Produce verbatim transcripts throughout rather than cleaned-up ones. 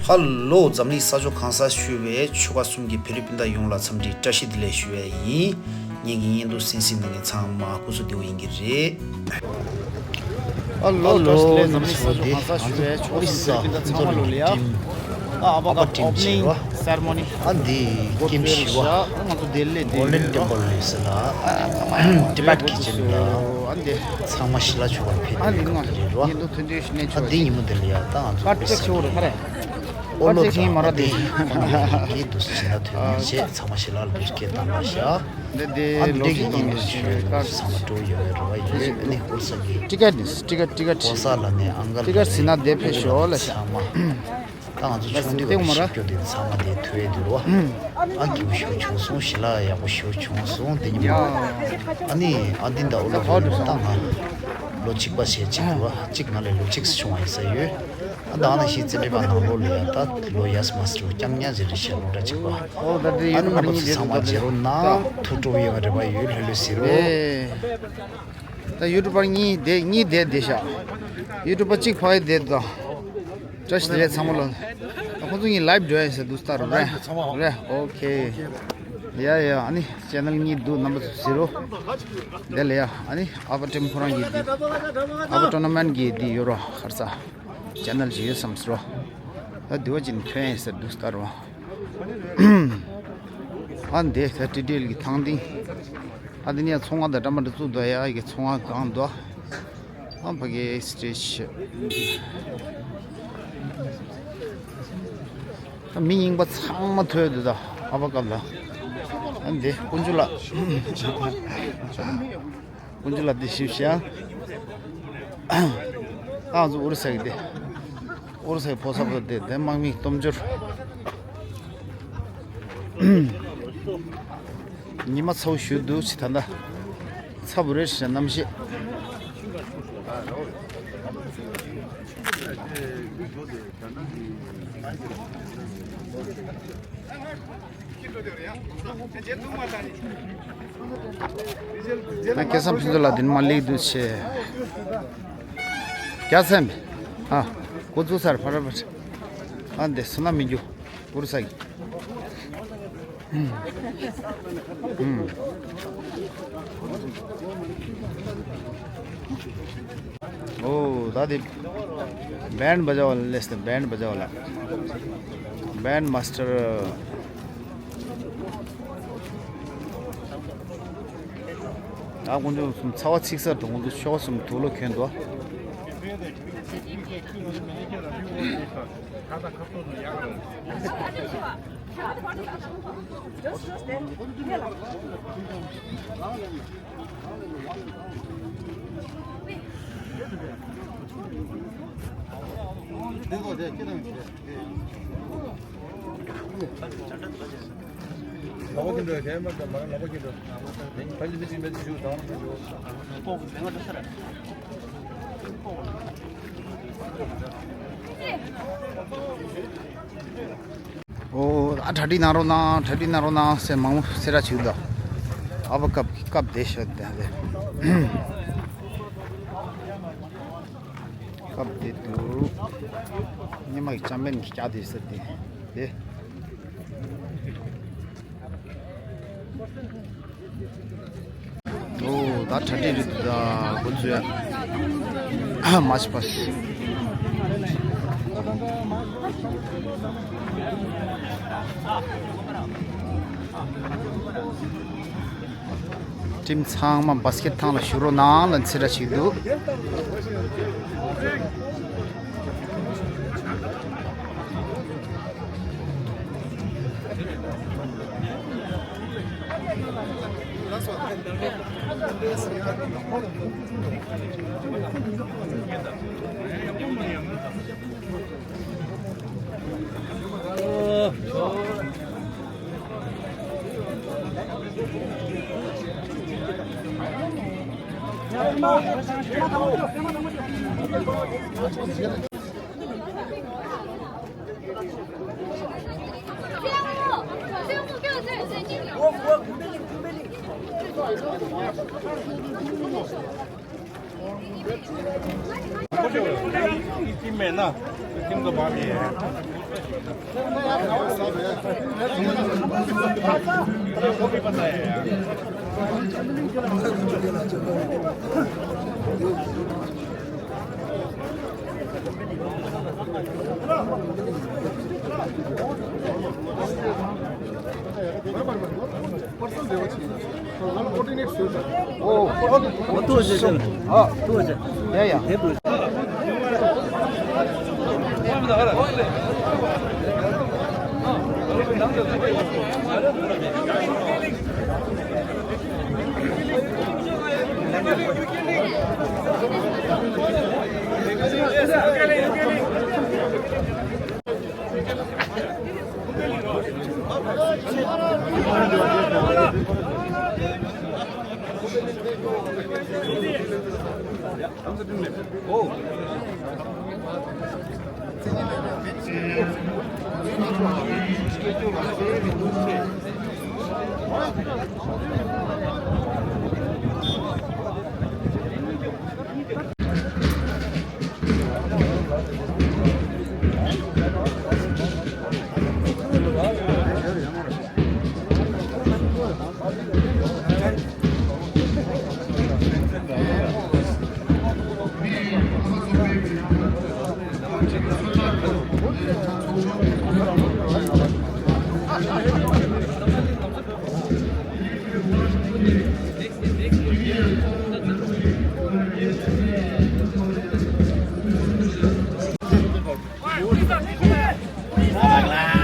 ཧ་ལོ། འཛམ་གླིང་ས་ཕྱོགས་གང་སར་བཞུགས་པའི་ཆོལ་ཁ་གསུམ་གྱི་བོད་རིགས་སྤུན་ཟླ་ཡོངས་ལ་འཚམས་འདྲི་བཀྲ་ཤིས་བདེ་ལེགས་ཞུ་བ་ཡིན། ངེད་ཀྱི་བརྙན་ཐུང་གསན་གཟིགས་གནང་མཁན་ཚང་མ་སྐུ་གཟུགས་བདེ་པོ་ཡིན་གྱི་རེད། ཨ་ལོ། ཨ་ལོ། བཀྲ་ཤིས་བདེ་ལེགས། འཛམ་གླིང་ས་ཕྱོགས་གང་སར་བཞུགས་པའི་ཆོལ་ཁ་གསུམ་གྱི་བོད་རིགས་སྤུན་ཟླ་ཚང་མ་ལོ་ལ་ཡ། ཨ་ཨ་ཕ་ཀ་ཨོ་པ་ནིང་སེ་རེ་མོ་ནི། ཨ་འདི་ཀེམ་བཞི་པ། ང་ཚོ་ལྡི་ལི་ལ་ཡོད། གོལ་ཌེན་ཊེམ་པལ་ལ་ཡོད་ཟེར་ལ། ཊི་བེཊ་ཀི་ཅན་ལ། ཨ་འདི་ཚང་མ་ཞི་ལ་ཆོས་པར་ཕེབས་པའི་སྐབས་དེ་རེད་རོ། ཨ་འདི་ཉིན་མོ་དེ་ལ་ཡ་ད་ང་ཚོ་ཀ་ཊི་ཅེག་ཆོག་རེད་ཧ་རེ། ཨོ་ལོ་ཀ་ཊི་ཅེག་ཡིན་མ་རེད་དེ། ཁོང་གི་ཡིན་གྱི་འདུག་ཟེར་ན་ཐོན་མི་བྱས་ཚང་མ་ཞི་ལ་ལ་སྐད་བཏང་བ་ཤག་ཨ་འདི་གི་ཉིན་མོ་ཞུ་ཡོད་ཚང་མ་སྤྲོ་ཡོད་རེ་བ་ཡོད། ཨ་ནི་ཧུར་ས་གི་ཊི་ཀེཊ་ཊི་ཀེཊ་ཊི་ཀེཊ་ཧུར་ས་ལ་ནས་ཨང་ག་ཊི་ཀེཊ་ཟིན་ན་དེ་ཕེབས་ཤོག་ལ་ཤག་ཚང་མ། ད་ང་ཚོ་ཆུང་དུས་ཀྱི་ཤེས་རྒྱུ་དེ་ཚང་མ་དེ་ཐུ་ཡོད་འདུག་བ། ཨ་སྐྱིད་པོ་ཞེ་པོ་བྱུང་སོང་། ཞི་ལ་ཡག་པོ་ཞེ་པོ་བྱུང་སོང་དེ་ཉིན་མ། ཨ་ནི་ཨ་འདི་འདྲ་ཨོ་ལོ་ཧོ་ད་ང་ལོ་གཅིག་པ་བྱས་གཅིག་རེད་བ། གཅིག་ང་ལས་ལོ་གཅིག་ཆུང་བ་ཡིན་ས་ཡོད། ཨ་ད་ཨ་ན་ཤི་ཙི་འདྲེ་པ་ནང་ལོགས་ལ་ཡ་ད་ལོ་ཡས་མ་སི་ཊར་རྐྱང་ཉག་ཅིག་རེད་ཤག་ལོ་འདྲ་གཅིག་པ། ཨ་ནི་རྣམ་པ་ཚོ་ཚང་མ་མཇལ་རོགས་གནང་། ཐུགས་སྤྲོ་ཡོད་རེ་བ་ཡོད། ལྷོད་ལྷོད་ཟེར་རོ། ད་ཡུ་ཊུབ་པར་གཉིས་བསྡད་གཉིས་བསྡད་བསྡད་ཤག་ཡུ་ཊུབ་པ་གཅིག་ཕ་གི་བསྡད་དང་། བཀྲ་ཤིས་བདེ་ལེགས་ཚང་མ་ལ། ད་ཁོང་ཚོ་གཉིས་ལའིབ་འགྲོ་ཡ་ཡིན་ཟེར་འདུག་སྟ་རུ་རེད་རེད། ཨོ་ཁེ། ཡ་ཡ། ཨ་ནི་ཅེ་ནལ་གཉིས་འདུག་རྣམ་པ་ཚོ་གཟིགས་རོགས། དེ་ལ་ཡ་ཨ་ནི་ཨ་ཕ་ཊིམ་ཁོ་རང་གི་འདི། ཨ་ཕ་ཊོར་ན་མེན་ཊི་གི་འདི་ཡོད་རོ་ཁར་ས། ཅེ་ནལ་ཅིག་ཡོད་བསམ་སོང་། ད་དེ་བ་ཅིག་ཐོན་ཡ་ཟེར་འདུག་སྟ་རུ། ཨ་འདི་ད་ཊི་ཌི་ཨེལ་གི་ཐང་ཏིང་། ཨ་འདི་ནས་ཚོང་ཁང་དང་འདྲ་མ་འདྲ་བཙུགས་འདུག་ཡ་གི་ཚོང་ཁང་གང་འདུག་ཨ་ཕ་གི་སི་ཊེ་ཇི། ད་མི་རྙིང་པ་ཚང་མ་ཐོས་འདུག་ད་ཨ་ཕ་སྐབས་ལ། ཨ་འདི་དཀོན་མཆོག་ལགས། དཀོན་མཆོག་ལགས་འདི་ཞིབ་ཤ། ཨ་ང་ཚོ་ཨོ་རི་ས་གི་འདི། ཨོ་རི་ས་གི་ཕོ་གསར་པ་འདི་འདི་དམག་མི་སྟོབས་འབྱོར། ཉི་མ་ཚ་པོ་ཞུ་འདུག་ཅི་ད་ལྟ། ཚ་པོ་རེད་ཤག་གནམ་གཤིས། ང་སྐལ་བཟང་ཕུན་ཚོགས་ལགས་འདི་ནས་མར་སླེབས་འདུག་ཆེ། སྐལ་བཟང་། ཨ། འགོ་བཙུགས་ཚར་ཕར་ཕར། ཨ་འདི་བསོད་ནམས་མི་རྒྱུ། ཨོ་རི་ས་གི། ཨུམ། ཨུམ། ཨོ་ད་དེ། བེན་ཌི་བ་ཇ་ཝ་ལ་ལེས་ཏེ་བེན་ཌི་བ་ཇ་ཝ་ལ། བེན་ཌི་མ་སི་ཊར། ད་ཁོང་ཚོ་གསུམ་ཚ་བ་ཚིག་ས་དུ་ཁོང་ཚོ་ཤོག་གསུམ་དུག་ལོག་གྱོན་འདུག་ཨོ། ཨ་གྲ་སྒྲིག་གནང་རོགས་གནང་། གྲ་སྒྲིག་གནང་རོགས་གནང་ཟེར་མང་པོ་སེ་ར་བྱེད་འདུག་ཨ་ཕ་སྐབས་སྐབས་དེ་ཤོད་དེ་དེ། སྐབས་དེ་དུ་ཉི་མ་གི་ཅམ་པན་གྱི་སྐྱ་དེ་ཟེར་དེ་དེ། ཨོ་ད་གྲ་སྒྲིག་རེད་འདུག་ད་འགོ་ཚུགས་ཡ། མ་ཆི་པ། ཊིམ་ཚང་མ་བ་སི་ཀེཊ་ཐང་ལ་བཞུགས་རོགས་གནང་ལ་འཚེར་ར་ཞིག་འདུག इसी में ना, सिक्किम का बाप ये है। वो भी पता है यार। पर्सनल देवा चाहिए। हाँ, कोर्डिनेट सुन। ओ, ओ, ओ, तू हो जैसे। हाँ, तू हो जा। या, या। ये तू।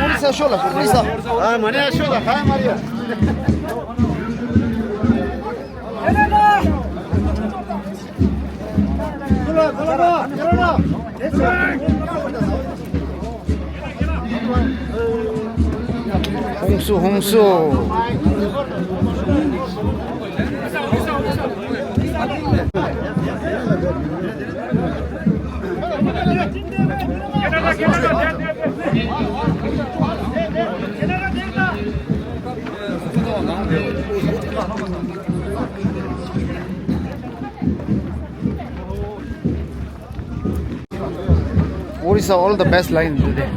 Polícia, xola, polícia. Ah, mané, xola, ha, Maria. Hongsu, Hongsu. Orissa, all the best line today.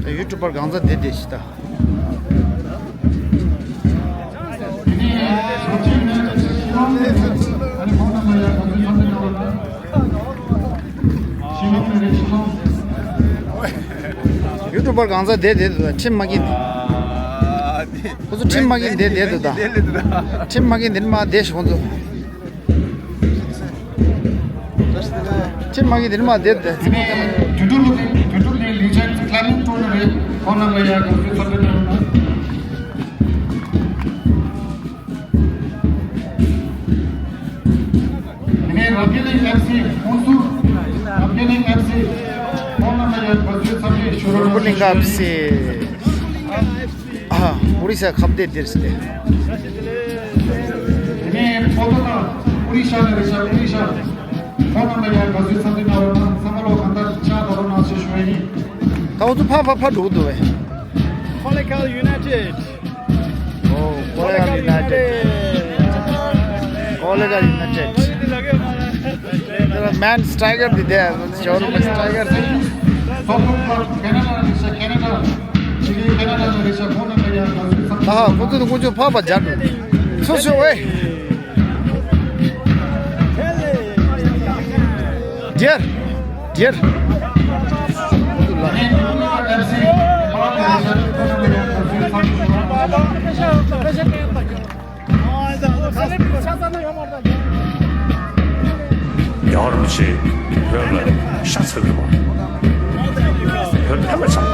ད་ཡུ་ཊུབ་པར་གང་ཚ་བསྡད་བསྡད་ཤི་ད། ཡུ་ཊུབ་པར་གང་ཚ་བསྡད་བསྡད་འདུག་ད་ཁྲིམས་མ་གིན། ཁོ་ཚོ་ཁྲིམས་མ་གིན་བསྡད་བསྡད་འདུག་ད། ཁྲིམས་མ་གིན་འདི་ནས་མར་བསྡད་ཤི་ཁོ་ཚོ། ཁྲིམས་མ་གིན་འདི་ནས་མར་བསྡད་བསྡད། དུས་དྲུག་ལོ་དུས་དྲུག་ནས་ལིའུ་ཅན་ཀླ་ནིང་ཀྲོ་ནི་རེད། ཁོང་རྣམ་ལ་ཡ་ག་ཚོད་ཚོད་འདྲི་གནང་། དེ་ནས་རབ་རྒྱལ་གླིང་ཨེཕ་སི་ཁོང་ཚོ། རབ་རྒྱལ་གླིང་ཨེཕ་སི་ཁོང་རྣམ་ལ་ཡ་ག་ཚོད་ཚོད་འདྲི་ཞུ་རོགས་གནང་། རབ་རྒྱལ་གླིང་ཨེཕ་སི། ཨ། ཨོ་རི་ས་ཁ་བརྡ་དེར་སྟེ། དེ་ནས་པོ་ཏོ་ན་ཨོ་རི་ཤ་ནི་རི་ཤ་ཨོ་རི་ཤ། ཁོང་རྣམ་པ་ཡང་ག་ཚོད་འཚམས་འདྲི་གནང་རོགས་གནང་། ཚང་མ་ལོ་གང་ལྟར་ཕྱག་བརྡབ་རོགས་གནང་ཞེས་ཞུ་བ་ཡིན། ད་འུ་ཚོ་ཕར་ཕར་ཕར་འགྲོ་གི་འདུག་བས། Kolekar United. Oh, Kolekar United. Kolekar United. Man striker དེ་དེ་ཞོར་སི་ཊ་རའི་ཀར་དེ། ཨ་ཧ། ཁོ་ཚོ་དེ་ཀུན་སྤྱོད་ཕག་པ་རྒྱག་འདུག་སོ་སོ་ཨེ། Dear, dear. ཡང་རིན་པོ་ཆེ་བོད་ལ་ཤ་ཚ་བའི་བ། བོད་ཕན་པ་ཆགས།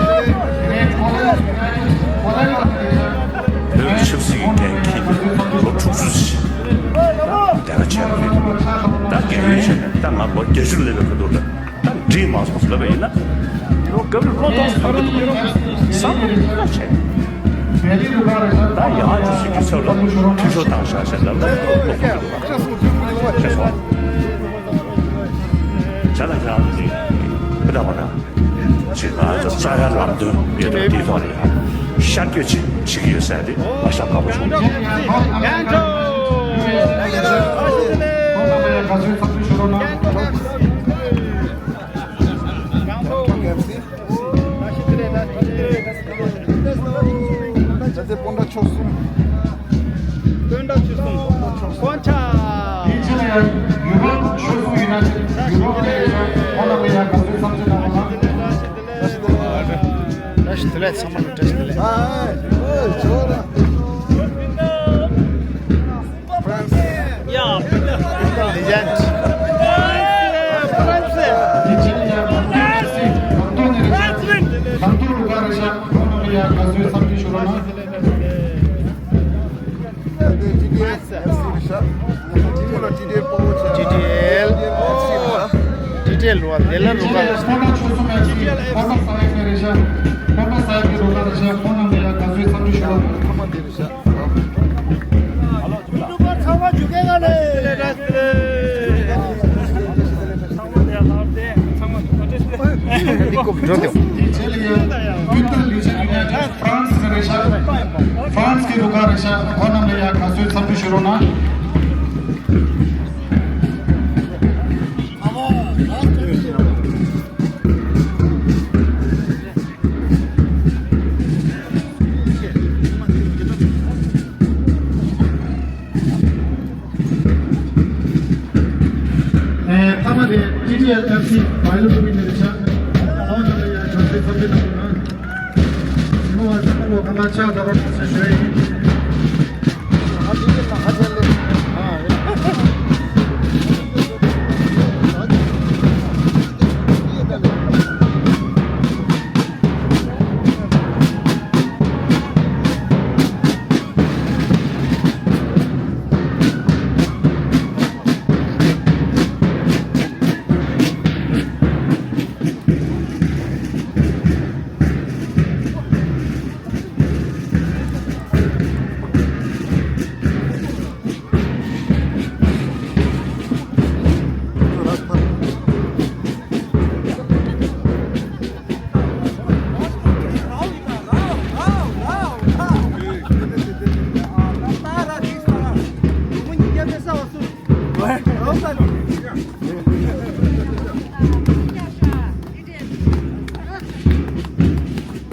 བོད་ཆབ་སྲིད་ཀྱི་འགན་འཁྱེར་ལོ་དྲུག་ཅུ་ཞིག་དེ་ག་བྱས་པ་རེད། ད་འགན་ཡོད་བྱས་ནས་ད་ང་ལོ་བརྒྱད་ཅུ་སླེབས་པའི་ཁ་ཐུག་ལ་ད་འགྲིག་མ་སོང་ཟེར་ལབ་པ་ཡིན་ན། ལོ་སྐབས་རེ་བློ་གཏོང་ས་ཐག་གི་འདུག་བསམ་བློ་བྱས། ད་ཡང་ཅིག་ཞིག་གི་ཚབ་ལ་འཐུས་ཤོར་བཏང་བཞག་ཟེར་ལབ་ན་ལོག་གི་འདུག་བ། ཁྱེད་ཚོ་བྱས་ན་ཁྱེད་རང་ནི་ཕུ་ད་བ་ན་ཅིག་ང་ཚོ་རྩ་བའི་ལམ་སྟོན་ཡོད་དུས་དེའི་ཐོག་ནས་ཡང་ཤར་བསྐྱོད་ཅིག་བྱེད་ཀྱི་ཡོད་ཟེར་ཏེ་མ་ཤ་དགའ་པོ་བྱུང་། ད་ལྟའི་སྤོན་ཊ་ཆོལ་གསུམ། སྤོན་ཊ་ཆོལ་གསུམ། སྤོན་ཊ། དེ་རྗེས་ལ་ཡང་ཡུ་རོབ་ཆོལ་གསུམ་ཡིན་ན་ཡུ་རོབ་ནས་ཡང་ཁོང་རྣམ་པ་ཡང་དགའ་བསུའི་འཚམས་འདྲི་གནང་བ་དང་། བཀྲ་ཤིས་བདེ་ལེགས། ཚང་མ་ལ་བཀྲ་ཤིས་བདེ་ལེགས། ཧའི། ཧའི། ཇོ་ར། France. Yeah, Peter Legend. France. France. France. ཊི་ཊི་ཨེལ། ཊི་ཊི་ཨེལ་རུ་ཁག་འདི་ཀོ་འགྲོ་དེ། France་གི་རུ་ཁག་རེད་ཤག་ཁོང་རྣམས་ལ་ཡང་དགའ་བསུའི་འཚམས་འདྲི་ཞུ་རོགས་གནང་། ཨེ། མཐའ་མ་དེ་ཊི་ཊི་ཨེལ་ཨེཕ་སི་བྷའི་ལོ་ཀུ་མི་ནེ་རེད་ཤག་ཁོང་རྣམས་ལ་ཡང་དགའ་བསུའི་འཚམས་འདྲི་གནང་དགོས་ན། ཉི་མ་བར་ཆད་ལོ་གང་ལ་ཆགས་ད་རོགས་ཞེས་ཞུ་ཡ་ཡིན།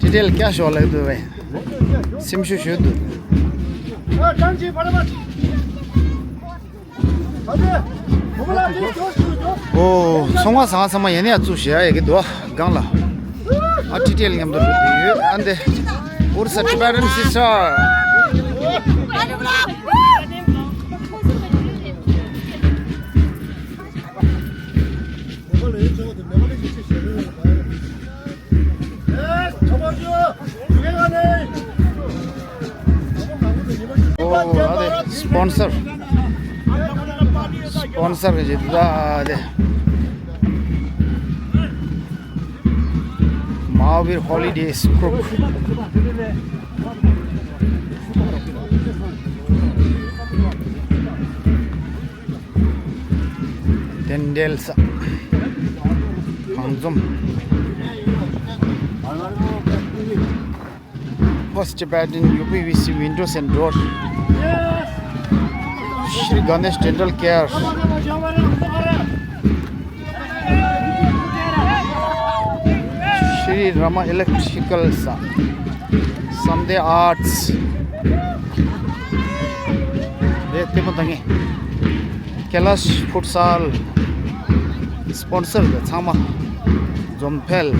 ཊི་ཊི་ཨེལ་སྐྱ་ཤོག་ལེགས་འདུག་བས། སེམས་ཤུགས་ཞུ་འདུག་ཨོ། ཚོང་བ་ཚང་ཚང་མ་ཡན་ཡ་བཙུགས་བཞག་ཡ་གི་འདུག་ག་སྒང་ལ། ཨ། ཊི་ཊི་ཨེལ་མཉམ་དུ་འགྲོ་གི་ཡོད། ཨ་འདི། Where's the Tibetan sister? ཨོ། ཨ་དེ་སྤོན་སར། སྤོན་སར་གི་ད་དེ། Mahavir Holidays Group. དེ་འདྲ་ས། གང་འཛོམས། First Tibetan U P V C Windows and Door. Shri Ganesh Dental Care. Shri Rama Electricals, Sunday Arts. རེད། ལྟད་མོ་ལྟ་མཁན། Kailash Futsal sponsor་གི་ཚང་མ་འཛོམས་འཕེལ།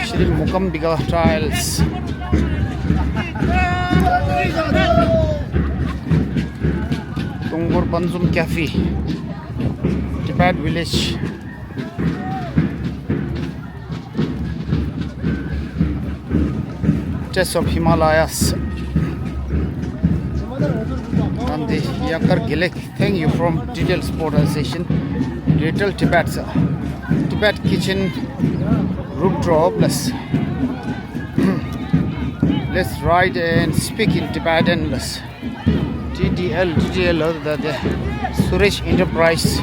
Shri Mookampika Tiles, Tunggur Panzum Cafe, Tibet Village. Taste of Himalayas. And the Yakar Gilek, thank you from Detail Sport Association, Little Tibet, Tibet Kitchen, Roof Dropless. Let's write and speak in Tibetan. Let's T D L, T D L, the, the Suresh Enterprise.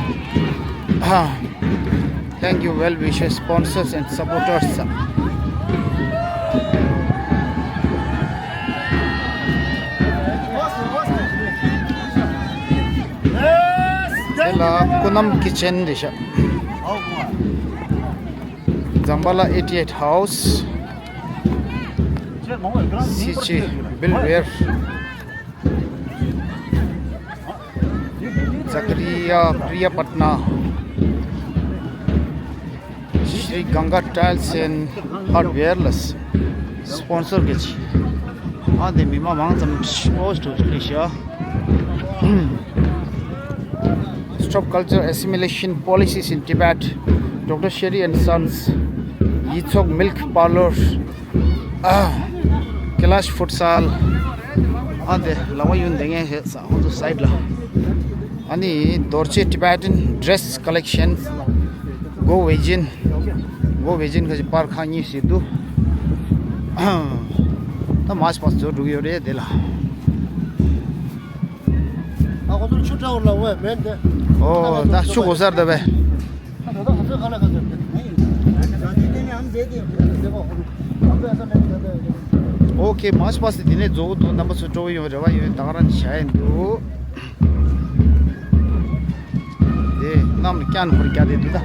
Ah, thank you, well wishers, sponsors, and supporters. དེ་ལ་ཀུ་ནམ་ཀི་ཆེན་རེད་ཤག Zambala eighty-eight House, Sichi Billware, Zakaria Priyapatna, Shri Ganga Tiles and Hardware ལ་སི་པོན་སར་གྱིས། ཨ་དེ་མི་མང་མང་ཙམ་ཤོས་ཏུ་ལི་ཤ། Stop culture assimilation policies in Tibet. Doctor Sherry and Sons, Yitsok Milk Parlor, ah, Kailash Futsal. ཨ་དེ་ལ་བ་ཡུན་དེ་ངས་ཧེ་ས་ཁོང་ཚོ་སའིད་ལ། ཨ་ནི་རྡོ་རྗེ་Tibetan dress collection, Go Vegin, Go Vegin ག་ཅི་པར་ཁང་གཉིས་ཤིག་འདུག་ད་མར་ཆི་པ་སི་ཛོ་འགྲོ་གི་ཡོད་རེད་དེ་ལ། ཨ་ཁོ་ཚོར་ཆུ་འདྲ་བོ་ལ་བས་མེད་དེ། ཨོ་ད་ཆུ་གོ་སར་ད་བས། ཨོ་ཁེ། མར་ཆི་པ་སི་དེ་ནས་རྫོགས་འདུག་རྣམ་པ་ཚོ་སྤྲོ་བོ་ཡོང་རེ་བ་ཡོད། ད་ག་རང་བྱ་ཡིན་འདུག་དེ་གནམ་ལ་སྐྱ་ནོར་རྒྱག་དེ་འདུག་ད།